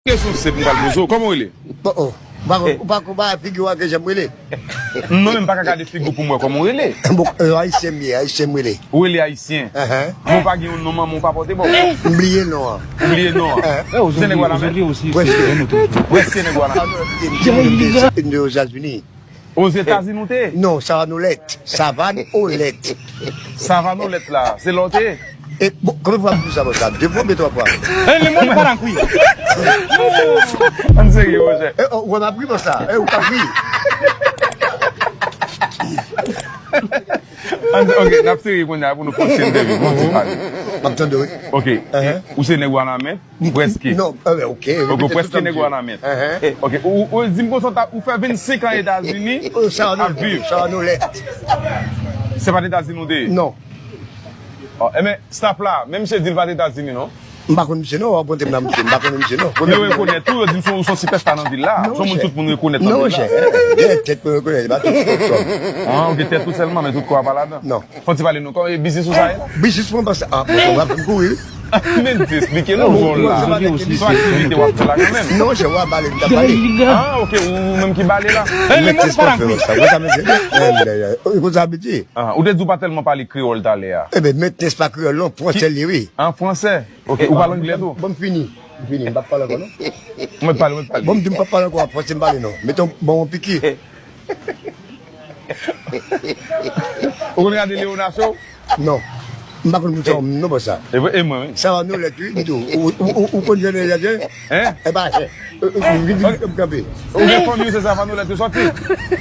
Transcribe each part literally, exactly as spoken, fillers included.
Kesyon senp m pral poze w, kòman w rele? Bon, oh. Ou pa konn, ou pa konn ba figi w a ke jan m rele? Non, men m pa ka gade figi w pou m wè kòman w rele. Bon, euh, ayisyen m ye, ayisyen m rele. Ou rele ayisyen? Ahan. Men w pa gen yon non manman w pa pote ba w? M bliye non an. Ou bliye non an? Ahan. Ou se nèg Wanament? Prèske. Prèske nèg Wanament. Ah, non, m te, m te, m te Ozetazini. Ozetazini ou te ye? Non, Savanolèt. Savanolèt. Savanolèt la, se la w te ye? E, bon, konbyen fwa m di w sa konsa? De fwa oubyen twa fwa? E, le moun pa nan kwi. Ann serye, monchè. E, oh, ou wè m ap ri konsa. E, ou t ap ri. Ann, ok, n ap serye kounye a pou nou fè yon ti entèvyou, pou nou ti pale. M ap tande, wi. Ok. Ou se nèg Wanament? Prèske. Non, eh ben, ok. Ok, ou prèske nèg Wanament. Ok, ou, ou di m konsa, ou fè vennsenk an Etazini, ap viv. Savanolèt. Se pa t Etazini ou te ye? Non. Oh, enben, staff la, men misye di l pa t Etazini, non? M pa konn misye, non, w ap montre m nan misye, m pa konn misye, non. Yo rekonèt ou, yo di m se yon, se yon sipèsta nan vil la. Se yon moun tout moun rekonèt nan vil la. Non, monchè, eh, eh, tèt mwen rekonèt, se pa tout kò. Ah, ok, tèt ou sèlman, men tout kò a pa ladan. Non. Fò w ti pale nou, kòman, e biznis ou sa ye la? Biznis mwen, paske, ah, bon, w ap fè m kouri, wi. Men di, eksplike nou, zon la. Se aktivite w ap fè la kanmenm. Non, monchè, w ap bale, m t ap bale. Ah, ok, ou menm ki bale la. Mèt tès pa fè konsa, konsa, mesye. Ay, ay, ay. Konsa, mesye. Ah, ou te di w pa tèlman pale kreyòl talè a. Eben, mèt tès pa kreyòl, non, fransè li ye, wi. An fransè? Ok, ou pale anglè tou? Bon, m fini. M fini, m p ap pale ankò, non. Mwen pale, mwen pale. Bon, m di m p ap pale ankò, an fransè m pale, non. Mete yon, bon, yon piki. Ou konn gade Léonard Show? Non. M pa konn moun sa, non, bon sa. E vre, e mwen, wi. Savanolèt, wi, m di w. Ou, ou, ou, ou konn jan de lèt, wi? Hein? E pa chè. Euh, euh, vin, vin, vin, kanpe. Ou gen fanmi ou se Savanolèt yo sòti?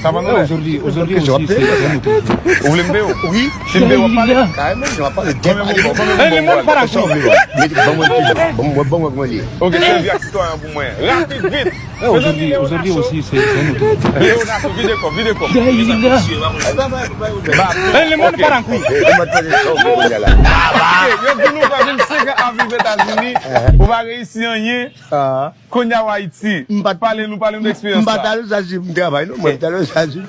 Savanolèt. Aujourd'hui, aujourd'hui aussi, c'est un autre jour. Ou vle m peye w? Wi. Si m peye w, w ap pale? Kareman, jan w ap pale. Konbyen pou m ba w? Konbyen pou m ba w? Mete, ban mwen, ban mwen, ban mwen, ban mwen, ban mwen li. Ok, sèvi ak sitwayen pou mwen. Rapid, vit. Aujourd'hui, aujourd'hui aussi, c'est un autre jour. Léonard, vide kò, vide kò. Ba, eh, le monde pa nan kwi. Yo di nou fè vennsenk an ap viv Etazini, ou pa reyisi anyen. Kounye a w Ayiti. Pale nou, pale nou de eksperyans la. M pa t al Etazini pou m travay, non. Mwen, m t al Etazini.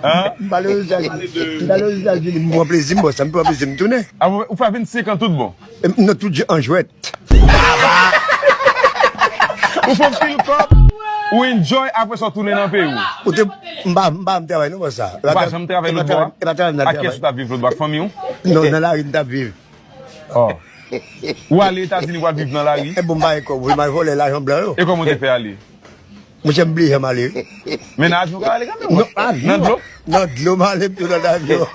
M t al Etazini. M t al Etazini, m pran plezi m, bon, sa m pran plezi m tounen. Ah, ou fè vennsenk an tout bon? E, non, tout an jwèt. Ou fè anpil kòb, ou enjoy, apre sa w tounen nan peyi w. Ou te, m pa, m pa, m travay, non, bon sa. Ou pa janm travay lòt bò a? E pa travay m t ap travay. Ak kiyès ou t ap viv lòt bò a, ak fanmi w? Non, nan lari m t ap viv. Oh. Ou ale Etazini pou al viv nan lari? E bon, m pa gen kòb, wi, m al vòlè lajan blan yo. E kòman w te fè ale? Monchè, m bliye jan m ale, wi. Men nan avyon w ka ale kanmenm. Non, avyon. Nan dlo? Nan dlo m ale, m tou nan avyon.